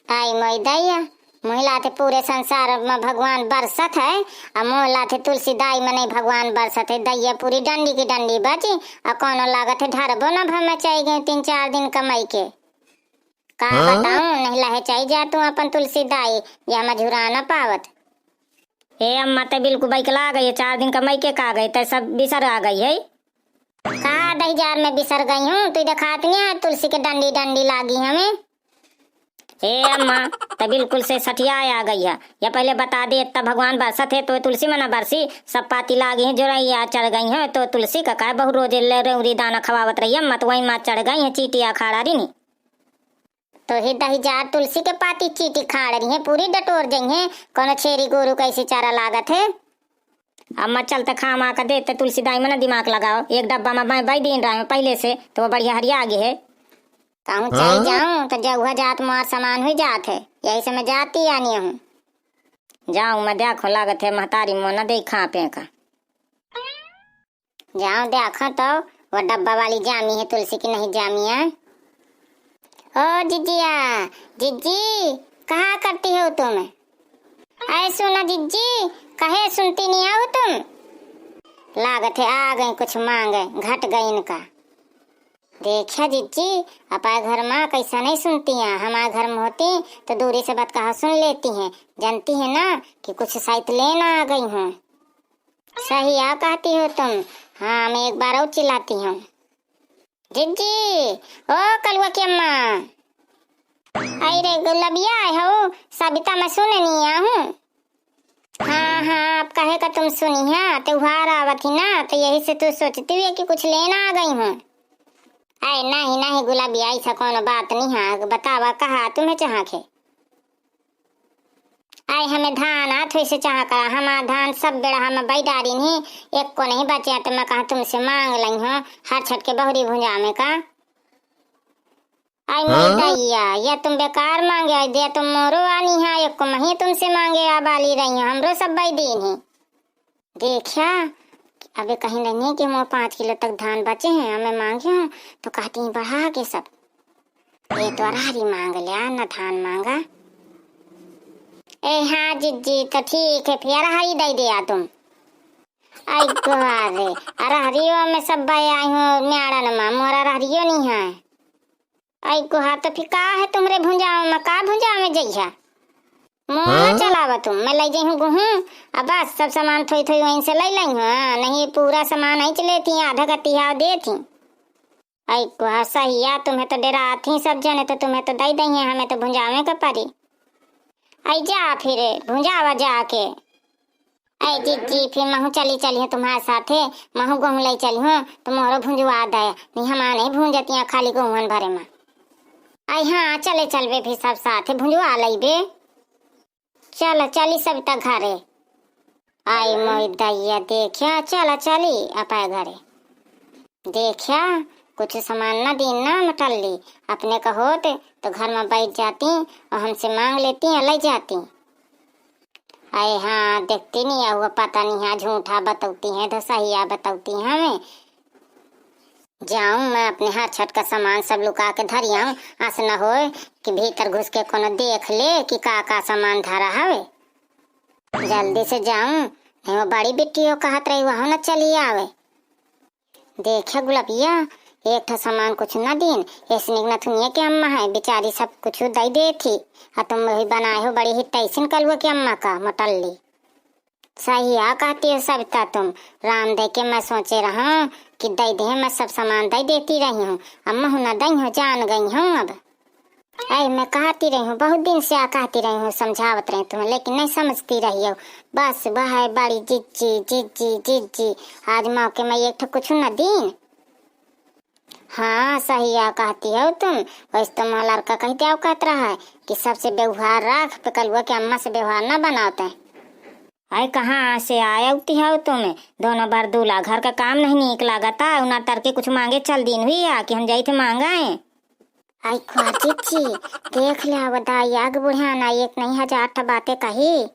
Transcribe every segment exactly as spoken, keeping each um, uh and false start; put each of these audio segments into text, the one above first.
आई मोई दैया, मुँह लाथे पूरे संसार मा भगवान बरसत है, आ मुँह लाथे तुलसी दाई मा नहीं भगवान बरसत है। दैया पूरी डंडी की डंडी बची, आ कौनो लागत है ढरबो न भर में चाही गई तीन चार दिन कमाई के। का हाँ? बताऊं, नहीं लहे चाही जा तू अपन तुलसी दाई, या मझुरा न पावत। ए अम्मा, ते बिल्कुल बैकला गई है, चार दिन कमाई के का गई, ते सब बिसर आ गई है। का दही जार में बिसर गई हूँ, तू देखात नहीं है तुलसी के डंडी डंडी लागी हमें। ए अम्मा, त बिल्कुल से सठिया आ गई है। या पहले बता दे, इतना भगवान बरसत है तो तुलसी मना बरसी, सब पाती लागी है, जोरैया चढ़ गई है, तो तुलसी का काय बहु रोजे ले रेउरी दाना खवावत रही अम्मा, तो वही माँ चढ़ गई है चीटी अखाड़ा रिनी। तो ही दही जार तुलसी के पाती चीटी खाड़ रही है, पूरी डटोर जई है, कोनो छेरी गोरू कैसे चारा लागत है। अम्मा चलते खामा का देते तुलसी दाई मना दिमाग लगाओ, एक डब्बा में मैं बाई दिन रहा हूँ पहले से, तो वो बढ़िया हरिया आगे है। कहूँ चल हाँ? जाऊँ तो जौहा जात मार समान हुई जात है, यही से मैं जाती आनी हूँ। जाऊँ मैं देखो लागत है महतारी मोना दे खा पे का। जाऊँ देखो तो वो डब्बा वाली जामी है तुलसी की नहीं जामी है। ओ जिज्जिया, जिज्जी, कहाँ करती हो तुम? अरे सुनो जिज्जी, कहे सुनती नहीं हो तुम? लागत है आ गई कुछ मांगे, घट गई इनका। देखा जिज्जी, अपा घर माँ कैसा नहीं सुनती हैं, हमारे घर में होती तो दूरी से बात कहा सुन लेती हैं, जानती है ना कि कुछ साइत लेना आ गई हूँ। सही आ कहती हो तुम। हाँ, मैं एक बार और चिल्लाती हूँ। जिज्जी, ओ कलुआ की अम्मा। अरे गुलबिया हो, सबिता मैं सुने नहीं आहूँ। हाँ, हाँ, आप कहे का तुम सुनी है, त्योहार आवत ही ना, तो यही से तू सोचती हुई कि कुछ लेना आ गई हूँ। अरे नहीं, नहीं गुलबिया, ऐसा कोनो बात नहीं है, बतावा कहा तुम्हें चाहा के। आई हमें धान आ थोई से चाहा करा, हमार धान सब बेड़ा हम बई डारी नहीं, एक को नहीं बचे, तो मैं कहा तुमसे मांग लई हूँ, हर छठ के बहुरी भुंजा में का। आई मोर हाँ? दैया, या तुम बेकार मांगे, आई दे तुम मोरो आनी है, एक को मही तुमसे मांगे आ बाली रही हूँ, हमरो सब बई दीन ही। देखा, अबे कहीं नहीं कि मोर पाँच किलो तक धान बचे हैं, हमें मांगे हो, तो कहती हैं बढ़ा के सब। ये तो अरहरी मांग लिया, न धान मांगा। ए हाँ जिज्जी, तो ठीक है, फिर अरहरी दे दिया तुम। आई गुहार रे, अरहरियो में सब बे आई हूँ, म्याड़ा न माँ, मोर अरहरियो नहीं है। आई गुहार तो फिर का है तुमरे भुंजावे में, का भुंजावे जइहा? मुँह ना हाँ? चलावा तुम, मैं ले जइहूँ गुहूँ, अब बस सब सामान थोई थोई वहीं से ले लई हूँ, हाँ, नहीं पूरा सामान ही लेती, आधा गतिहा देती। आई कुहा सहिया, तुम्हें तो डेरात ही सब जने, तो तुम्हें तो दई दई है, हमें तो भुंजावे के परी। आई जा फिर, भुंजावा जाके। आई जिज्जी, फिर महू चली चली है तुम्हारे साथे, महू गहूँ ले चली हूँ, तो मोहरो भुंजवा दे, नहीं हमार नहीं भूंजतिया खाली गहुँहन भरे में। आई हाँ, चले चलबे फिर सब साथे भुंजवा लईबे। चल, चली सबिता घरे। आई मोई दैया, देख्या, चल, चली अपा घरे। देख्या, कुछ सामान न दीन ना मटल्ली, अपने का होत तो घर में बैठ जाती और हमसे मांग लेती और ले जाती। अरे हाँ, देखती नहीं है, वो पता नहीं है, झूठा बतौती हैं, धसहिया बतौती हैं हमें। जाऊं मैं अपने हर छठ का सामान सब लुका के धरी आऊं, अस न होए कि भीतर घुस के कोनो देख ले कि का का सामान धरा हवे। जल्दी से जाऊं, नहीं वो बड़ी बिट्टी हो कहत रही, वहाँ न चली आवे। देखे गुलबिया, एक ठो सामान कुछ न दीन, ऐसने नथुनिया के अम्मा है, बेचारी सब कुछ दई देती, और तुम वही बनाए हो बड़ी ही टैसन कलुआ के अम्मा का मोटल्ली। सही आ कहती हो सबिता तुम, राम दे के मैं सोचे रहा कि दई दे, मैं सब सामान दई देती रही हूँ, अम्मा हूँ न दई हो, जान गई हूँ अब। ऐ मैं कहती रही हूँ, बहुत दिन से आ कहती रही हूँ, समझावत रही तुम्हें, लेकिन नहीं समझती रही हो। बस वह है बड़ी जिज्जी, जिज्जी, जिज्जी। आज मौके में एक ठो कुछ न दीन। हाँ, सही आ कहती हो तुम। वैसे तो मोर लड़का कह दिया कहत रहा है कि सबसे व्यवहार रख, पे कलुआ के अम्मा से व्यवहार ना बनावते। अरे कहाँ से आए उती हो तुम? दोनों बार दूल्हा घर का काम नहीं नीक लागता, उना तर के कुछ मांगे चल दीन हुई आ कि हम जाई थे मांगा है। आई खुआ जिज्जी, देख ले वो दाई आग बुढ़ियाना एक नहीं हजार ठा बातें कही।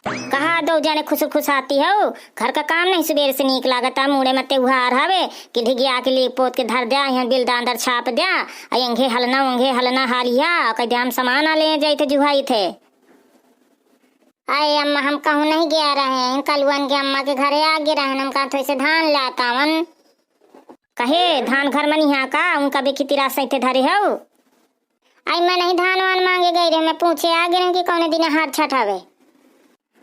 कहा दो जने खुसुर खुसाती हो, घर का काम नहीं सुबेर से नीक लागता, मूड़े में तेउहार हवे कि ढिगिया के लीप पोत के धर द्या, यहाँ बिल दांदर छाप द्या, आ एंघे हलना, ओंघे हलना हालिया, कह दे हम सामान आ ले जाइत जुहाइत है। अरे अम्मा, हम कहूँ नहीं गया रहे, इन कलुअन के अम्मा के घरे आ गए रहे, हम कहा थोड़ी से धान लाता वन। कहे धान घर में नहीं का, उनका बेखितिरा सैते धरे हो। आई मैं नहीं धान वान मांगे गई रहे, मैं पूछे आ गए रहे कि कौने दिन हर छठ हवे।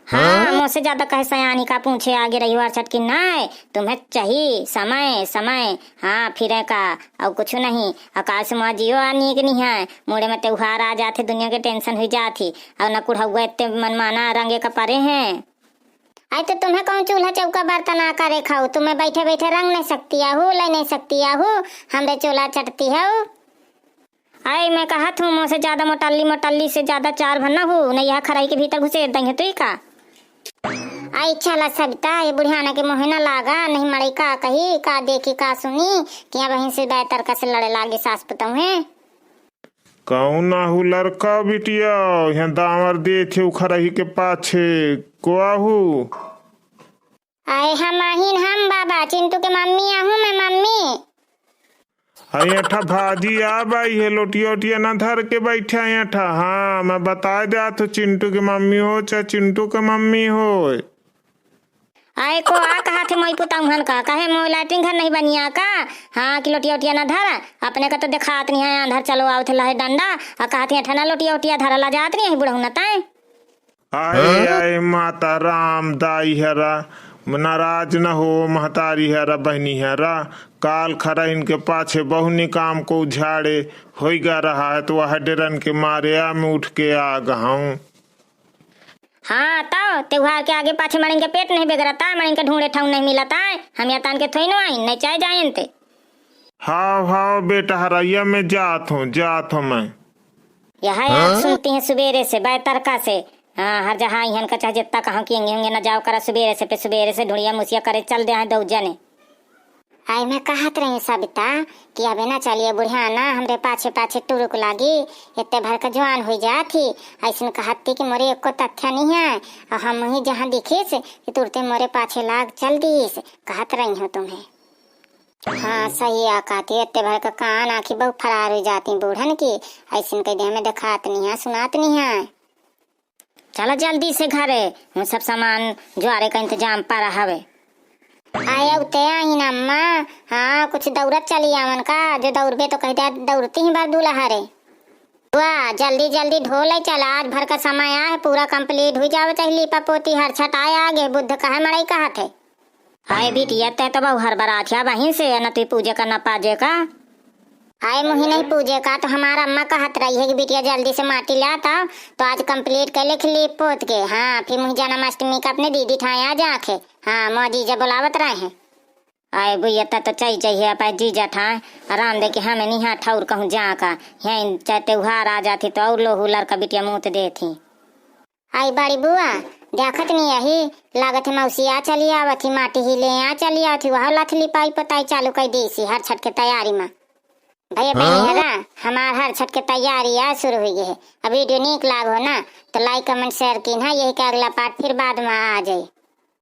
हाँ, हाँ? मोसे ज्यादा कहे सयानी का पूछे आगे रही हर छठ की नाय, तुम्हें चाहिए समय, समय, हाँ, फिरे का, और कुछ नहीं। आकाश में जियो आ नीक नहीं है, मुड़े में तेउहार आ जात है, दुनिया के tension हुई जात ही, और न कुढ़ौआ इतने मनमाना रंगे का परे हैं। आई तो तुम्हें कौन चूल्हा चौका बर्तन आ करे खाओ, तुम्हें बैठे बैठे रंग नहीं सकती आहू, ले नहीं सकती आहू, हमरे चोला चटती हो। आई मैं कहत हूँ, मोसे ज्यादा मोटल्ली, मोटल्ली से ज्यादा चार भर न हो, नहीं यह खराई के भीतर घुसेर दई है तुई का? आई चला सबिता, ये बुढ़ियाना के मुँहे न लागा, नहीं मड़ई का कही, का देखी, का सुनी, कि यहाँ बहिन से बैतर का से लड़े लागे सास पुतऊ हैं। कौन आहू लड़का बिटिया, यहाँ दामर देत है उखरही के पाछे, को आहू? आए हम आहिन हम बाबा, चिंटू के मम्मी आहू मैं मम्मी। अरे एठा भाजी आ बाई है, लोटिया ओटिया ना धर के बैठा है एठा। हाँ, मैं बताए देत हूँ, चिंटू के मम्मी हो चाहे चिंटू के मम्मी हो। आए को आ कहा थे मोई पुता उहन का, कहे मोई लैट्रिन घर नहीं बनिया का? हाँ, कि लोटिया ओटिया ना धर, अपने का तो देखात नहीं है, अंधर चलो आओ थे लहे डंडा, आ कहा थे एठा ना लोटिया ओटिया धरा ला जात नहीं है बुढ़ऊ ना ताए। आए, हाँ? आए, माता राम दाई हरा, नाराज न हो महतारी हरा, बहनी हरा, काल खरा इनके पाछे बहुनी काम को उझाड़े होई गा रहा है, तो वह डेरन के मारे आ मैं उठ के आ गहाऊं। हाँ, तो तेउहार के आगे पाछे मड़िन के पेट नहीं बेगरता, मड़िन के ढूंढे ठाउन नहीं मिलता है, हम या तान के थोई न आई, नहीं चाहे जाए ते। हाव, हाव, बेटा हरैया, मैं जात हूँ, जात हूँ मैं। यह आज हाँ? सुनती हैं सुबेरे से, बैतरका से। हाँ, हर जहाँ इहन का चाहे जितना कहाँ कि एंगे होंगे न जाओ करा सुबेरे से, पे सुबेरे से ढुड़िया मुसिया करे चल दे हैं दो जने। आई मैं कहत रही सबिता कि अबे ना चलिए बुढ़िया ना, हमरे पाछे पाछे तुरुक लागी, इतने भर का जवान हुई जात ही। ऐसन कहत थी कि मोरे एको तथ्य नहीं है, और हम ही जहाँ दिखिस कि तुरते मोरे पाछे लाग चल दीस, कहत रही हूँ तुम्हें। हाँ, सही आ कहती, इतने भर का कान आँखी बहु फरार हुई जाती बूढ़न की, ऐसन कह दे हमें देखात नहीं है, सुनात नहीं है। चला जल्दी से घरे, हम सब सामान ज्वारे का इंतजाम पर हवे। आए उते आइन अम्मा, हाँ, कुछ दौड़त चली आवन का, जो दौड़बे तो कह दे दौड़ती ही बार दूल्हा रे। वाह, जल्दी जल्दी ढो ले चला, आज भर का समय आए, पूरा complete हुई जावे चाहे लीपा पोती हर छठ आए आगे, बुद्ध कहे मड़ई कहत है। हाय बिटिया, तै तो बहु हर बरात है बहिन से, न तू पूजे का न पाजे का। हाय मुही नहीं पूजे का, तो हमारा अम्मा कहत रही है कि बिटिया जल्दी से माटी ला ताओ, तो आज complete कर ले खिली पोत के। हाँ, फिर मुही जन्माष्टमी का अपने दीदी ठाए आ जाखे। हाँ, मोर जीजा बुलावत रहे हैं। आए बुआ, तै तो चई जाइए, अब जीजा ठाए आराम दे के हमें निहा ठौर कहूँ जा का। यहीं चाहे त्योहार आ जाती तो और लोहू लड़का बिटिया मूत देती। आई बड़ी बुआ, देखत नहीं यही, लागत है मौसी आ चली आवत ही, माटी ही ले आ चली आवत ही, वह लथली पाई पोताई चालू कर दी सी हर छठ के तैयारी में। भैया हाँ? बहन हरा, हमार हर छठ के तैयारी आज शुरू हुई है। अब video नीक लाग हो ना, तो like, comment, share की ना, यही के अगला part फिर बाद में आ जाए।